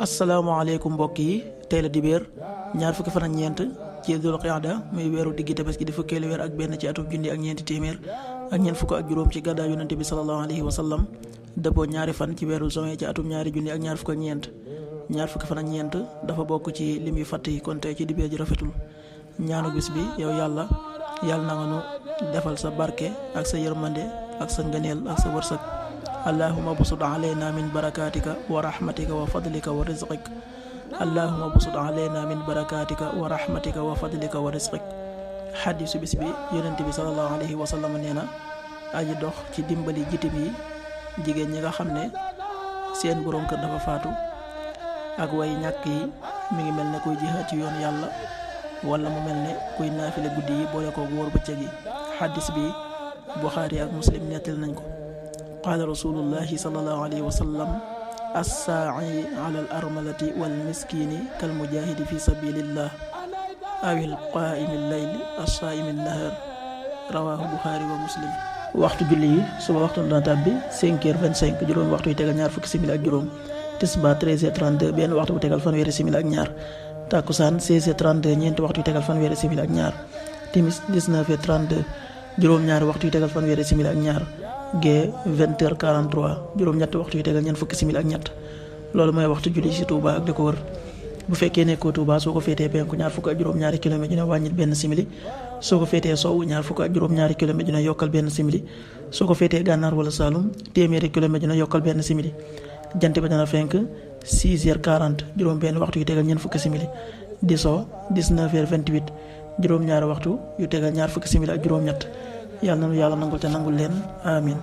asalaamaaleykum mbokk yi tey la dibéer ñaar fukki fan ak ñeent ci dul qiada muy weeru diggi tabaski di fukkeelu weer ak benn ci atum junni ak ñeenti téeméer ak ñeent fukk ak juróom ci gàddaa yonente bi sallallahu alayhi wa sallam dëppoo ñaari fan ci weeru juin ci atum ñaari junni ak ñaar fukk ak ñeent ñaar fukki fan ak ñeent dafa bokk ci lim yu fàtt yi kon tey ci dibéer ji rafetul ñaanu bis bi yow yàlla na nga nu defal sa barke ak sa yërmande ak sa ngëneel ak sa wërsëg allahuma busud alayna min barakatika wa rahmatika wa fadlika wa rizqik allahuma busud alayna min barakatika wa rahmatika wa fadlika wa rizqik. xadiisu bis bi yonent bi sallallahu alayhi wa sallam nee na aji dox ci dimbali jitim yi jigéen ñi nga xam ne seen boroom kër dafa faatu ak way ñàkk yi mi ngi mel ne kuy jihaad ci yoon yàlla wala mu mel ne kuy naafile guddi yi boole ko wóor bëccëg yi. xadiis bi Buxaari ak Muslim nettal nañ ko. qaala rasulullahi sallallahu alayhi wa sallam assaa'i ala al armalati wal miskini kal mujahidi fi sabilillah awil qaa'imi layli as-saa'imi nahar rawahu Buxaari wa Muslim. waxtu julli yi suba waxtu dana tàbbi 5h25 juróom waxtu yi tegal ñaar fukki simili ak juróom. tisbaar 13h32 benn waxtu bu tegal fanweeri simili ak ñaar. takkusaan 16h32 ñeenti waxtu yi tegal fanweeri simili ak ñaar. timis 19h32 juróom ñaari waxtu yi tegal fanweeri simili ak ñaar. gee 20h43 juróom-ñetti waxtu yu tegal ñeent fukki simili ak ñett. loolu mooy waxtu julli ci Touba ak li ko wër. bu fekkee nekkoo Touba soo ko féetee penku ñaar fukk ak juróom-ñaari kilomètre dina wàññil benn simili. soo ko féetee sowwu ñaar fukk ak juróom-ñaari kilomètre dina yokkal benn simili. soo ko féetee gànnaar wala Saloum téeméeri kilomètre dina yokkal benn simili. jant bi dana fenk 6h40 juróom benn waxtu yu tegal ñeent fukki simili. di so 19h28 juróom-ñaari waxtu yu tegal ñaar fukki simili ak juróom-ñett. yàlla na nu yàlla nangul te nangul leen amin